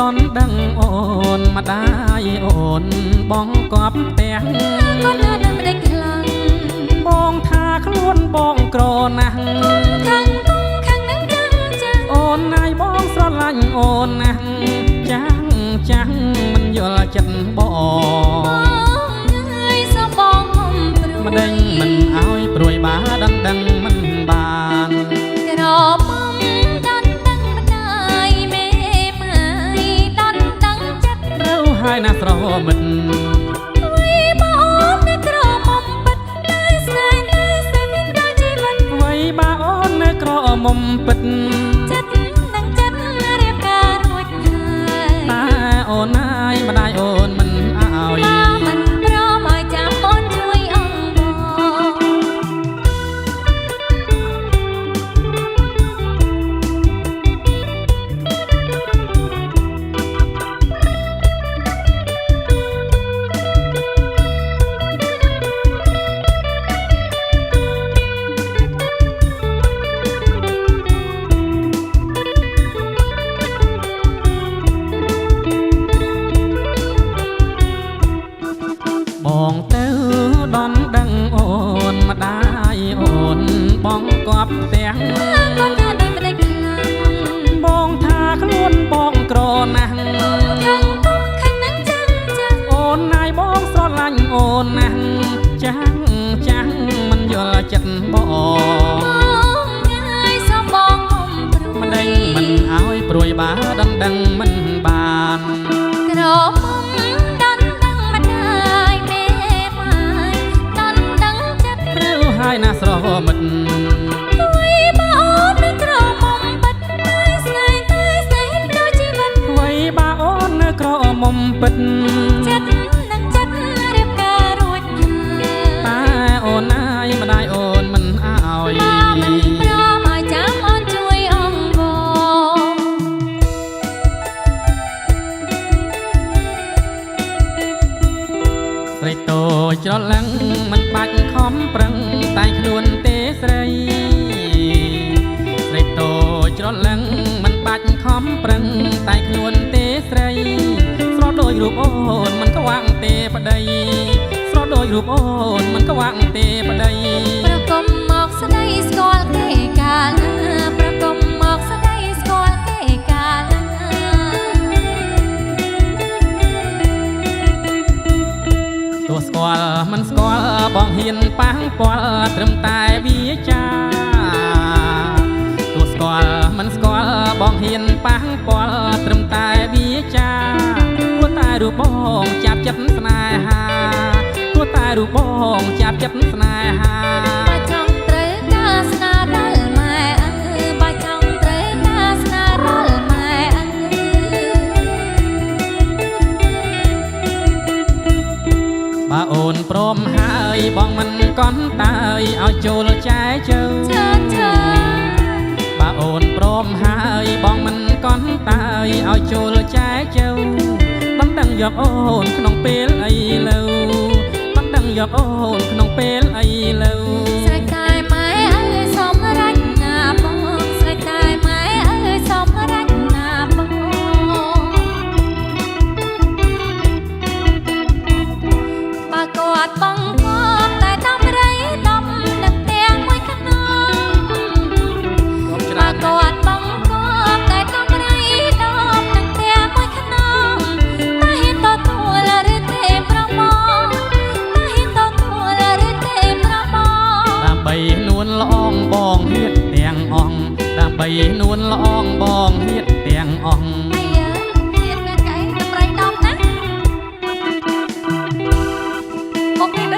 ដន់ដឹងអូនម្ដាយអូនបងកប់ផ្ទះ គាត់ណាស់មិនដេចខ្លាំង បងថាខ្លួនបងក្រណាស់ ខាងទុំខាងនឹងចាំងចាំង អូនណាយបងស្រឡាញ់អូនណាស់ចាំងចាំងមិនយល់ចិត្តបង បងអើយសូមបងកុំព្រួយ ម្ដេងមិនអោយព្រួយបាដណ្ដឹងមិនបាន ក្រមុំដណ្ដឹងម្ដាយមេម៉ាយដណ្ដឹងចិត្ត ត្រូវហើយណាស្រមិត្ត អ្វីបើអូននៅក្រមុំពិតតែស្នេហ៍តែស្នេហ៍មានដល់ជីវិត អ្វីបើអូននៅក្រមុំពិត ចិត្តនឹងចិត្តរៀបការរួចហើយ តែអូនណាយម្ដាយអូនមិនអោយ បើមិនព្រមឲ្យចាំអូនជួយអង្គបង បងទៅដន់ដឹងអូនម្ដាយអូនបងកប់ផ្ទះ គាត់ថាដូចម្ដេចខ្លាំង បងថាខ្លួនបងក្រណាស់ ខាងទុំខាងនឹងចាំងចាំង អូនណាយបងស្រឡាញ់អូនណាស់ចាំងចាំងមិនយល់ចិត្តបង បងអើយសូមបងកុំព្រួយ ម្ដេងមិនអោយព្រួយបាដណ្ដឹងមិនបាន ក្រមុំដណ្ដឹងម្ដាយមេម៉ាយដណ្ដឹងចិត្ត ត្រូវហើយណាស្រមិត្ត អ្វីបើអូននៅក្រមុំពិតតែស្នេហ៍តែស្នេហ៍ដល់ជីវិត អ្វីបើអូននៅក្រមុំពិត ចិត្តនឹងចិត្តរៀបការរួចហើយ តែអូនណាយម្ដាយអូនមិនអោយ បើមិនព្រមឲ្យចាំអូនជួយអង្គបង ស្រីតូចច្រឡឹងមិនបាច់ខំប្រឹងតែខ្លួនទេស្រីស្រីតូចច្រឡឹងមិនបាច់ខំប្រឹងតែខ្លួនទេស្រីស្រស់ដូចរូបអូនមិនខ្វាក់ទេប្តីស្រស់ដូចរូបអូនមិនខ្វាក់ទេប្តី ប្រគំមកស្ដីស្គាល់គេកាលណាប្រគំមកស្ដីស្គាល់គេកាលណា ទោះស្គាល់មិនស្គាល់បងហ៊ានប៉ះពាល់ត្រឹមតែវាចាទោះស្គាល់មិនស្គាល់បងហ៊ានប៉ះពាល់ត្រឹមតែវាចាព្រោះតែរូបបងចាប់ចិត្តស្នេហាព្រោះតែរូបបងចាប់ចិត្តស្នេហា បើចង់ត្រូវការស្នាដល់ម៉ែអើបើចង់ត្រូវការស្នាដល់ម៉ែអើ បើអូនព្រមហើយបងមិនកន់តើយឲ្យចូលចែជើ ឆើឆើ បើអូនព្រមហើយបងមិនកន់តើយឲ្យចូលចែជើបណ្ដឹងយកអូនក្នុងពេលអីលើបណ្ដឹងយកអូនក្នុងពេលអីលើ ស្រេចតែម៉ែអើយសុំរាច់ណាបងស្រេចតែម៉ែអើយសុំរាច់ណាបងបើគាត់បងគប់តែដំរីដំនឹងផ្ទះមួយខ្នង រាប់ច្រើ បើ ន គាត់បងគប់តែដំរីដំនឹងផ្ទះមួយខ្នងតែហ៊ានទទួលឬទេប្រមតែហ៊ានទទួលឬទេប្រម ដើម្បីនួនល្អងបងហៀតទាំងអង្គដើម្បីនួនល្អងបងហៀតទាំងអង្គ អាយហ៊ានណាស់កែដំរីដំណាមុខនេះ